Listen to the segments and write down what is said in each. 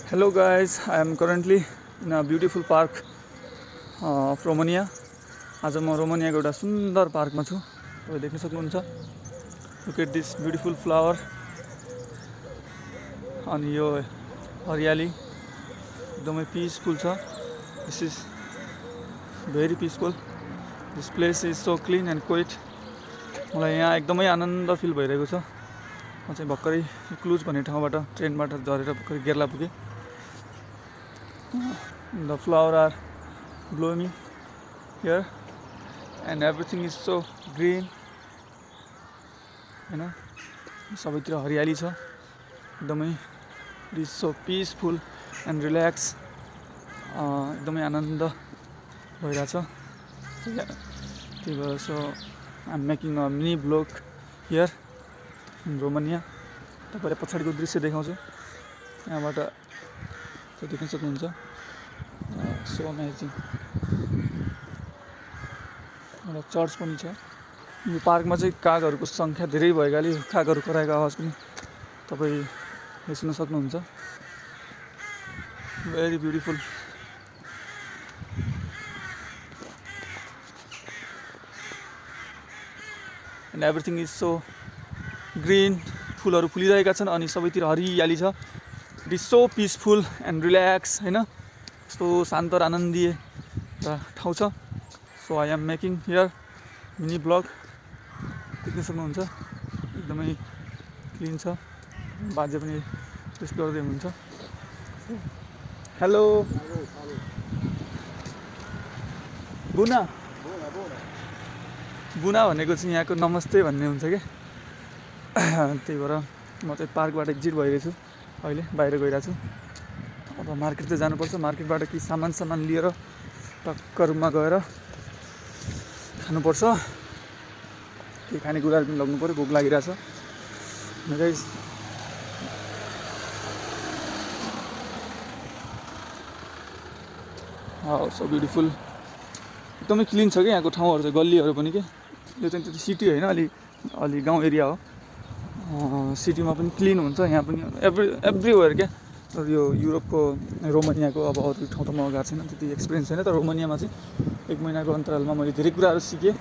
Hello guys, I am currently in a beautiful park of Romania. आज म रोमानियाको एउटा सुन्दर पार्कमा छु। तपाईं देख्न सक्नुहुन्छ। Look at this beautiful flower अनि यो हरियाली एकदमै पिसफुल छ। This is very peaceful. This place is so clean and quiet. मलाई यहाँ एकदमै आनन्द फिल भइरहेको छ। म चाहिँ भर्खरै क्लुज भन्ने ठाउँबाट ट्रेनबाट झरेर भर्खरै गेर्ला पुगे। The flowers are blooming here and everything is so green. हैन सबैतिर हरियाली छ एकदमै. It is so peaceful and relax. एकदमै आनन्द भइरहेछ. त्यही भएर so I'm making a mini vlog here in Romania. तपाईहरुले पछाडिको दृश्य देखाउँछु. यहाँबाट त्यो देख्न सक्नुहुन्छ. So amazing. एउटा चर्च पनि छ. यो पार्कमा चाहिँ कागहरुको संख्या धेरै भएकाले कागहरु कराएको आवाज पनि तपाईले सुन्न सक्नुहुन्छ. Very beautiful. And everything is so green. फुलहरु फुलिरहेका छन् अनि सबैतिर हरियाली छ. It is so peaceful and relax, हैन यस्तो शान्त र आनन्दीय ठाउँ छ. So I am making here mini vlog. देख्न सक्नुहुन्छ एकदमै क्लीन छ. बाजे पनि रेस्ट गर्दै हुनुहुन्छ. हेलो बुना बुना भनेको चाहिँ यहाँको नमस्ते भन्ने हुन्छ के. त्यही भएर म चाहिँ पार्कबाट एक्जिट भइरहेछु. अहिले बाहिर गइरहेको छु. अब मार्केट चाहिँ जानुपर्छ. मार्केटबाट केही सामान लिएर टक्क रुममा गएर खानुपर्छ. केही खानेकुराहरू पनि लग्नु पर्यो. भोक लागिरहेछ. Guys wow so beautiful. एकदमै क्लीन छ के यहाँको ठाउँहरु चाहिँ. गल्लीहरु पनि के यो चाहिँ त्यो सिटी हैन, अलि गाउँ एरिया हो. सिटीमा पनि क्लीन हुन्छ. यहाँ पनि एभ्रीवेयर क्या. यो युरोपको रोमानियाको अब अरू ठाउँ त म गएको छैन, त्यति एक्सपिरियन्स छैन. तर रोमानियामा चाहिँ 1 महिनाको अन्तरालमा मैले धेरै कुराहरू सिकेँ.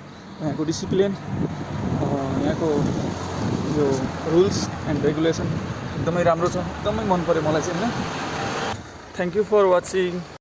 यहाँको डिसिप्लिन, यहाँको यो रुल्स एन्ड रेगुलेसन एकदमै राम्रो छ. एकदमै मन पर्यो मलाई चाहिँ हैन. Thank you for watching.